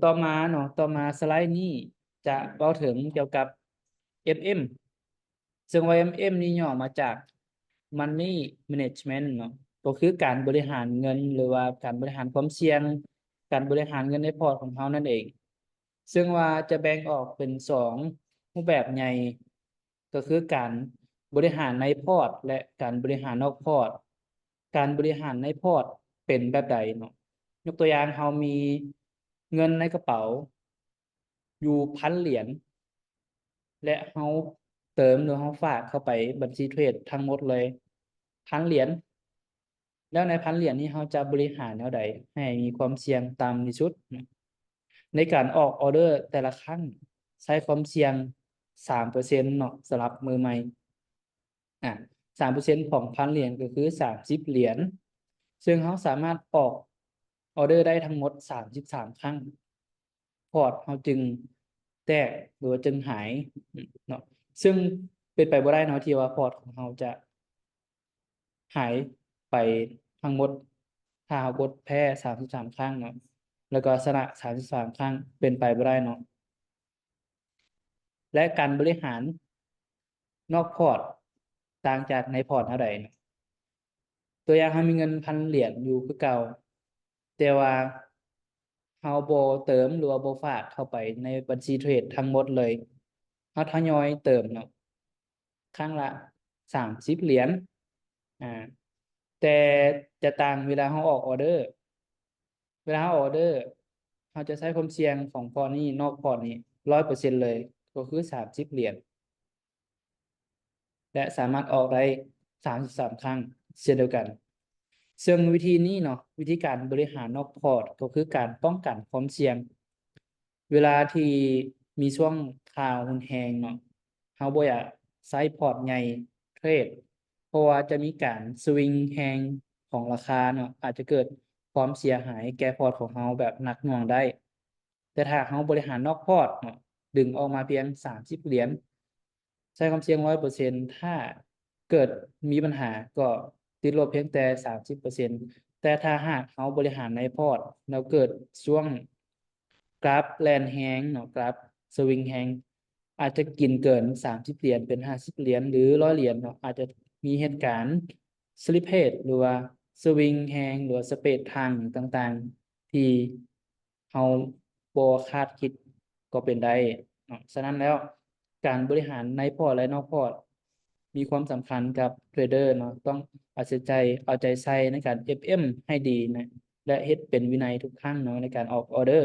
ຕໍ່ມາເນາະ ຕໍ່ມາສະໄລນີ້ຈະເວົ້າເຖິງກ່ຽວກັບ ເອັມເອັມ ເຊິ່ງວ່າ ເອັມເອັມ ນີ້ຫຍໍ້ມາຈາກ Money Management ເນາະ ກໍຄືການບໍລິຫານເງິນ ຫຼືວ່າການບໍລິຫານຄວາມສ່ຽງ ການບໍລິຫານເງິນໃນພອດຂອງເຮົານັ້ນເອງ. ເຊິ່ງວ່າຈະແບ່ງອອກເປັນສອງຮູບແບບໃຫຍ່ ກໍຄືການບໍລິຫານໃນພອດ ແລະ ການບໍລິຫານນອກພອດ. ການບໍລິຫານໃນພອດເປັນແບບໃດເນາະ? ຍົກຕົວຢ່າງ ເຮົາມີເງິນໃນກະເປົາຢູ່ພັນຫຼຽນ ແລະ ເຮົາເຕີມ ຫຼື ເຮົາຝາກເຂົ້າໄປບັນຊີເທຣດທັງໝົດເລີຍພັນຫຼຽນ. ແລ້ວໃນພັນຫຼຽນນີ້ ເຮົາຈະບໍລິຫານແນວໃດໃຫ້ມີຄວາມສ່ຽງຕ່ຳທີ່ສຸດ? ໃນການອອກອໍເດີແຕ່ລະຄັ້ງ ໃຊ້ຄວາມສ່ຽງສາມເປີເຊັນເນາະ ສຳລັບມືໃໝ່. ອາ ສາມເປີເຊັນຂອງພັນຫຼຽນ ກໍຄືສາມສິບຫຼຽນ ເຊິ່ງເຮົາສາມາດອອກອໍເດີໄດ້ທັງໝົດສາມສິບສາມຄັ້ງ ພອດເຮົາຈຶ່ງແຕກ ຫຼືວ່າຈຶ່ງຫາຍເນາະ. ເຊິ່ງເປັນໄປບໍ່ໄດ້ເນາະ ທີ່ວ່າພອດຂອງເຮົາຈະຫາຍໄປທັງໝົດ ຖ້າເຮົາກົດແພ້ສາມສິບສາມຄັ້ງເນາະ ແລ້ວກໍຊະນະສາມສິບສາມຄັ້ງ ເປັນໄປບໍ່ໄດ້ເນາະ. ແລະ ການບໍລິຫານນອກພອດຕ່າງຈາກໃນພອດແນວໃດເນາະ? ຕົວຢ່າງ ເຮົາມີເງິນພັນຫຼຽນຢູ່ຄືເກົ່າ ແຕ່ວ່າເຮົາບໍ່ເຕີມ ຫຼືວ່າບໍ່ຝາກເຂົ້າໄປໃນບັນຊີເທຣດທັງໝົດເລີຍ ເຮົາທະຍອຍເຕີມເນາະ ຄັ້ງລະສາມສິບຫຼຽນ. ອາ ແຕ່ຈະຕ່າງເວລາເຮົາອອກອໍເດີ. ເວລາເຮົາອອກອໍເດີ ເຮົາຈະໃຊ້ຄວາມສ່ຽງຂອງພອດນີ້ ນອກພອດນີ້ຮ້ອຍເປີເຊັນເລີຍ ກໍຄືສາມສິບຫຼຽນ ແລະ ສາມາດອອກໄດ້ສາມສິບສາມຄັ້ງເຊັ່ນດຽວກັນ. ເຊິ່ງວິທີນີ້ເນາະ ວິທີການບໍລິຫານນອກພອດ ກໍຄືການປ້ອງກັນຄວາມສ່ຽງ. ເວລາທີ່ມີຊ່ວງຂ່າວຮຸນແຮງເນາະ ເຮົາບໍ່ຢາກໃຊ້ພອດໃຫຍ່ເທຣດ ເພາະວ່າຈະມີການສະວິງແຮງຂອງລາຄາເນາະ ອາດຈະເກີດຄວາມເສຍຫາຍແກ່ພອດຂອງເຮົາແບບໜັກໜ່ວງໄດ້. ແຕ່ຖ້າເຮົາບໍລິຫານນອກພອດເນາະ ດຶງອອກມາພຽງສາມສິບຫຼຽນ ໃຊ້ຄວາມສ່ຽງຮ້ອຍເປີເຊັນ ຖ້າເກີດມີບັນຫາກໍຕິດລົບພຽງແຕ່ສາມສິບເປີເຊັນ. ແຕ່ຖ້າຫາກເຮົາບໍລິຫານໃນພອດ ແລ້ວເກີດຊ່ວງກຣາຟແລ່ນແຮງເນາະ ກຣາຟສະວິງແຮງ ອາດຈະກິນເກີນສາມສິບຫຼຽນ ເປັນຫ້າສິບຫຼຽນ ຫຼື ຮ້ອຍຫຼຽນເນາະ ອາດຈະມີເຫດການ slippage ຫຼືວ່າສະວິງແຮງ ຫຼືວ່າ spread ທາງຕ່າງໆ ທີ່ເຮົາບໍ່ຄາດຄິດກໍເປັນໄດ້ເນາະ. ສະນັ້ນແລ້ວ ການບໍລິຫານໃນພອດ ແລະ ນອກພອດ ມີຄວາມສຳຄັນກັບເທຣດເດີເນາະ ຕ້ອງເອົາໃຈໃສ່ ເອົາໃຈໃສ່ໃນການ ເອັມເອັມ ໃຫ້ດີນະ ແລະ ເຮັດເປັນວິໄນທຸກຄັ້ງເນາະ ໃນການອອກອໍເດີ.